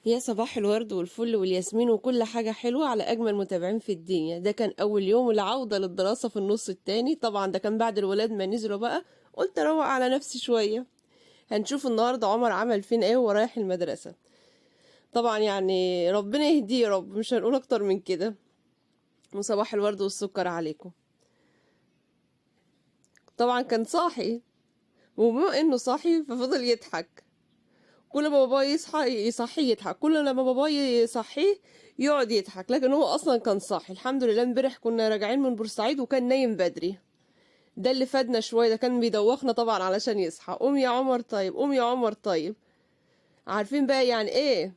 يا صباح الورد والفل والياسمين وكل حاجة حلوة على أجمل متابعين في الدنيا. ده كان أول يوم العودة للدراسة في النص التاني، طبعا ده كان بعد الولاد ما نزلوا بقى، قلت أروق على نفسي شوية. هنشوف النهاردة عمر عمل فين ايه وهو رايح المدرسة. طبعا يعني ربنا يهديه يا رب، مش هنقول أكتر من كده. وصباح الورد والسكر عليكم. طبعا كان صاحي، وبما انه صاحي ففضل يضحك. كل ما باباه يصحى يصحيه يضحك، كل لما باباه يصحيه يقعد يضحك، لكن هو اصلا كان صاحي الحمد لله. امبارح كنا راجعين من بورسعيد وكان نايم بدري، ده اللي فادنا شوية، ده كان بيدوخنا طبعا علشان يصحى. قوم يا عمر طيب، قوم يا عمر طيب. عارفين بقى يعني ايه،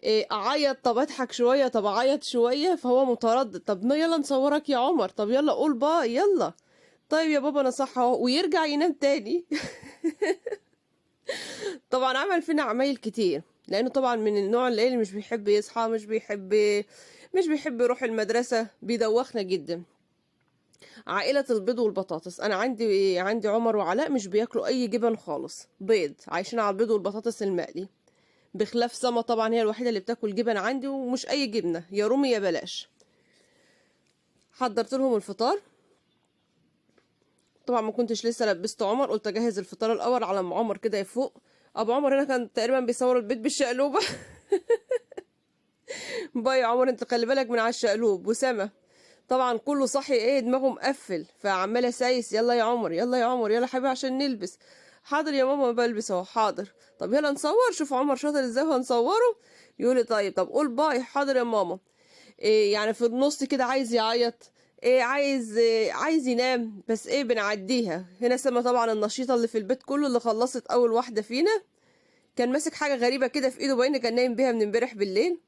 إيه اعيط، طب اضحك شوية، طب اعيط شوية، فهو متردد. طب يلا نصورك يا عمر، طب يلا قول با، يلا طيب يا بابا انا صح اهو، ويرجع ينام تاني. طبعا عمل فينا عمايل كتير، لانه طبعا من النوع اللي مش بيحب يصحى، مش بيحب يروح المدرسة، بيدوخنا جدا. عائلة البيض والبطاطس، انا عندي عمر وعلاء مش بياكلوا اي جبن خالص، بيض، عايشين على البيض والبطاطس المقلي. بخلاف سما طبعا هي الوحيدة اللي بتاكل جبن عندي، ومش اي جبنة، يا رومي يا بلاش. حضرت لهم الفطار، طبعا ما كنتش لسه لبست عمر، قلت اجهز الفطار الاول على ما عمر كده يفوق. ابو عمر هنا كان تقريبا بيصور البيت بالشقلوبه. باي يا عمر، انت خلي بالك من على الشقلوب. وسما طبعا كله صاحي، ايه دماغه مقفل، فعماله سايس، يلا يا عمر، يلا يا عمر، يلا حبيبي عشان نلبس. حاضر يا ماما بلبس اهو، حاضر. طب يلا نصور، شوف عمر شاطر ازاي وهنصوره. يقول لي طيب، طب قول باي. حاضر يا ماما. إيه يعني في النص كده عايز يعيط، إيه عايز، إيه عايز ينام، بس ايه بنعديها. هنا سما طبعا النشيطه اللي في البيت كله، اللي خلصت اول واحدة فينا، كان ماسك حاجة غريبة كده في ايده، باين كان نايم بيها من امبارح بالليل.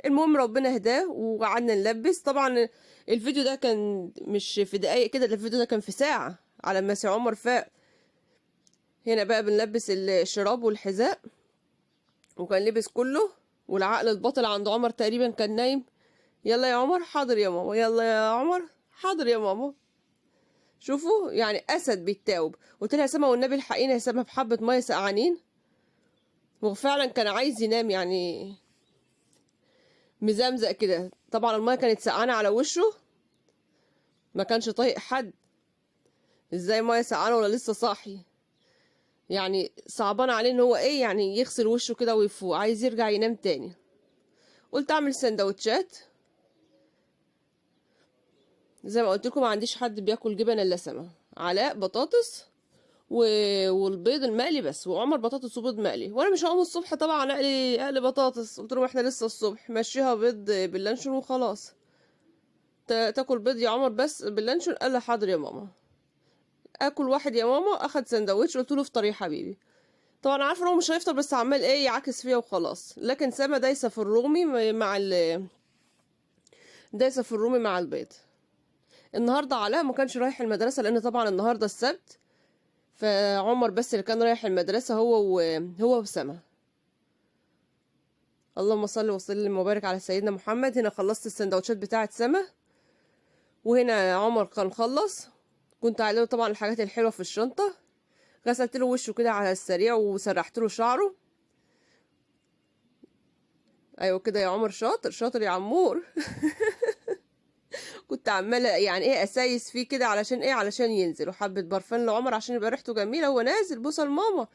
المهم ربنا هداه وقعدنا نلبس. طبعا الفيديو ده كان مش في دقايق كده، الفيديو ده كان في ساعة على ما سي عمر فاق. هنا بقى بنلبس الشراب والحذاء، وكان لبس كله، والعقل الباطل عند عمر تقريبا كان نايم. يلا يا عمر، حاضر يا ماما، يلا يا عمر، حاضر يا ماما. شوفوا يعني اسد بيتاوب. قلت لها يا سما والنبي الحقينا يا سما بحبه مية سقعانين، وفعلا كان عايز ينام يعني مزمزق كده. طبعا المية كانت سقعانه على وشه، ما كانش طايق حد. ازاي مية سقعانه ولا لسه صاحي؟ يعني صعبان عليه ان هو ايه يعني يغسل وشه كده ويفوق، عايز يرجع ينام تاني. قلت اعمل سندوتشات، زي ما قلت لكم ما عنديش حد بياكل جبن الا سما، علاء بطاطس والبيض المقلي بس، وعمر بطاطس وبيض مقلي. وانا مش هقوم الصبح طبعا اقلي بطاطس، قلت لهم احنا لسه الصبح، مشيها بيض باللانشون وخلاص. تاكل بيض يا عمر بس باللانشون؟ قال لي حاضر يا ماما. اكل واحد يا ماما، اخد سندوتش، قلت له افطر يا حبيبي. طبعا عارفه ان هو مش هيفطر، بس عمال ايه يعاكس فيها وخلاص. لكن سما دايسه في الرومي مع دايسه في الرومي مع البيض. النهارده علاء ما كانش رايح المدرسة، لان طبعا النهارده السبت، فعمر بس اللي كان رايح المدرسة، هو وسما. اللهم صل وسلم وبارك على سيدنا محمد. هنا خلصت السندوتشات بتاعه سما، وهنا عمر كان خلص. كنت عامله طبعا الحاجات الحلوة في الشنطة، غسلت له وشه كده على السريع وسرحت له شعره. ايوه كده يا عمر، شاطر شاطر يا عمور. كنت عماله يعني ايه اسايس فيه كده علشان ايه، علشان ينزل. وحبه برفان لعمر عشان يبقى ريحته جميلة وهو نازل. بوسه لماما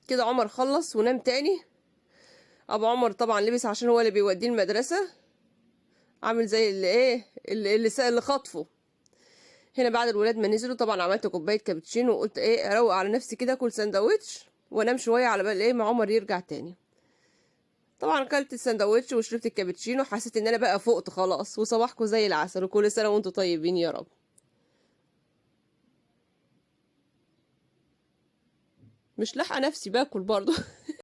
كده. عمر خلص ونام تاني. ابو عمر طبعا لبس عشان هو اللي بيوديه المدرسة، عامل زي اللي ايه اللي خطفه. هنا بعد الولاد ما نزلوا طبعا عملت كوباية كابتشينو، وقلت ايه اروق على نفسي كده، اكل سندوتش وانام شوية على بال ايه ما عمر يرجع تاني. طبعا اكلت السندوتش وشربت الكابتشينو، حسيت ان انا بقى فقت خلاص. وصباحكم زي العسل، وكل سنة وانتم طيبين يا رب. مش لاحقة نفسي باكل برضو.